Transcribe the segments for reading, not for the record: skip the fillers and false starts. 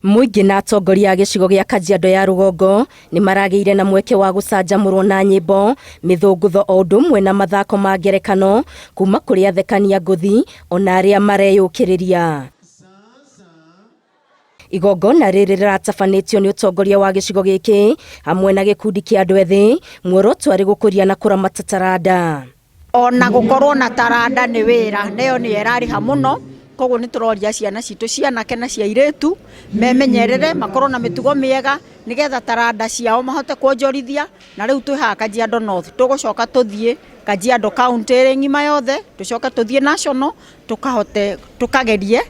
Mũingĩ na atongoria a gĩcigo gĩa Kajiado ya rũgongo nĩ maragĩire na mweke wa gũcanjamũrwo na nyĩmbo, mĩthũngũtho o ũndũ ũmwe na mathako ma ngerekano kuma kũrĩ athekania ngũthi ona arĩa mareyũkĩrĩria. Igongona rĩrĩ rĩratabanĩtio nĩ ũtongoria wa gĩcigo gĩkĩ hamwe na gĩkundi kĩa andũ ethĩ, muoroto arĩ gũkũria na kũramata taranda. Ona gũkorwo na taranda nĩ wĩra, na ĩyo nĩyo ĩrarĩha mũno, koguo nĩ tũroria ciana citũ cia anake na cia airĩtu memenyerere, makorwo na mĩtugo mĩega, nĩgetha taranda ciao mahote kuonjorithia, na rĩu twĩ haha Kajiado North, tũgũcoka tũthiĩ Kajiado County ĩrĩ ng'ima yothe, tũcoke tũthiĩ national, tũkahote tũkagerie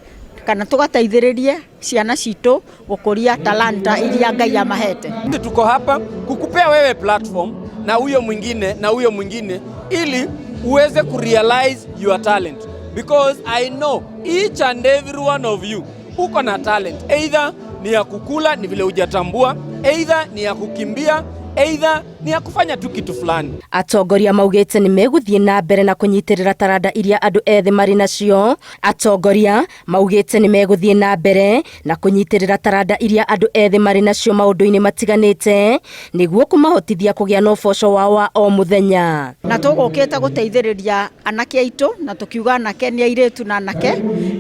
kana tũgateithĩrĩrie ciana citũ gũkũria talanta iria Ngai amahete. Tuko hapa kukupea wewe platform na huyo mwingine na huyo mwingine ili uweze kurealize your talent, because I know each and every one of you uko na talent, either ni ya kukula, ni vile hujatambua, either ni ya kukimbia, either ni ya kufanya tu kitu fulani. Atongoria maugĩte nĩ megũthiĩ na mbere na kũnyitĩrĩra taranda iria andũ ethĩ marĩ nacio. Atongoria maugĩte nĩ megũthiĩ na mbere na kũnyitĩrĩra taranda iria andũ ethĩ marĩ nacio maũndũ-inĩ matiganĩte nĩguo kũmahotithia kũgĩa na ũboco wao wa o mũthenya. Na tũgũkĩte gũteithĩrĩria anake aitũ, na tũkiuga anake nĩ airĩtu na anake,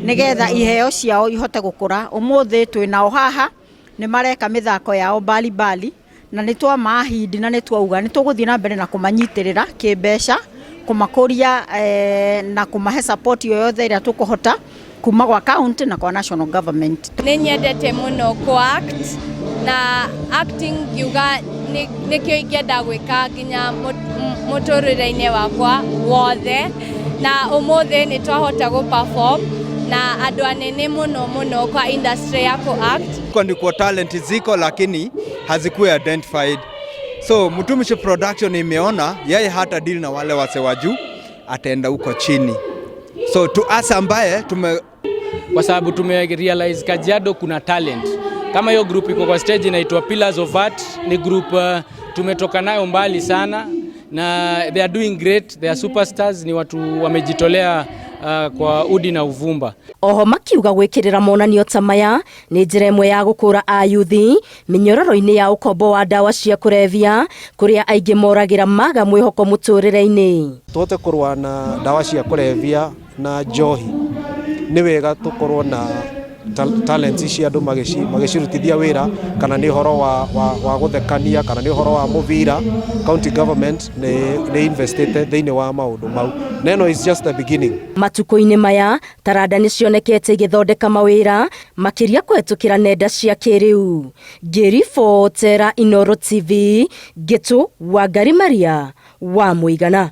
nĩgetha iheo ciao ihote gũkũra. Ũmũthĩ twĩ nao haha nĩ mareka mĩthako yao mbalimbali, na nĩ twamahindi na nĩ twauga nĩ tũgũthiĩ na mbere na kũmanyitĩrĩra kĩmbeca, kũmakũria na kũmahe support yoyothe ĩrĩa tũkũhota kuma gwa county na kwa national government. Nĩ nyendete mũno kũ act, na acting ngiuga nĩkĩo ingĩenda gwĩka nginya mũtũrĩre-inĩ wakwa wothe, na ũmũthĩ nĩ twahota gũ perform na andũ anene mũno mũno kwa industry ya kũ act. Kwa ndiko talent ziko lakini hazikuwa identified. So Mtumishi Production imeona yeye hata deal na wale wase wa juu, ataenda huko chini. So to us ambaye tume kwa sababu tume realize Kajiado kuna talent. Kama hiyo group iko kwa stage inaitwa Pillars of Art, ni group tumetoka nayo mbali sana na they are doing great, they are superstars, ni watu wamejitolea kwa udi na uvumba. Oho makiuga gwĩkĩrĩra monanio ta maya nĩ njĩra ĩmwe ya gũkũra ayuthi mĩnyororo-inĩ ya ũkombo wa ndawa cia kũrebia, kũrĩa aingĩ moragĩra maga mwĩhoko mũtũrĩre-inĩ. Tũhote kũrũa na ndawa cia kũrebia na njohi, nĩ wega tũkorwo na talents cia andũ magĩcirutithia wĩra, kana nĩ ũhoro wa gũthekania, kana nĩ ũhoro wa mũbira. County government nĩ investĩte thĩinĩ wa maũndũ mau, na ĩno is just the beginning. Matukũ-inĩ maya taranda nĩ cionekete igĩthondeka mawĩra makĩria kũhetũkĩra nenda cia kĩrĩu. Ngĩribotera Inooro TV, Ngĩtũ Wangari Maria wa Mũigana.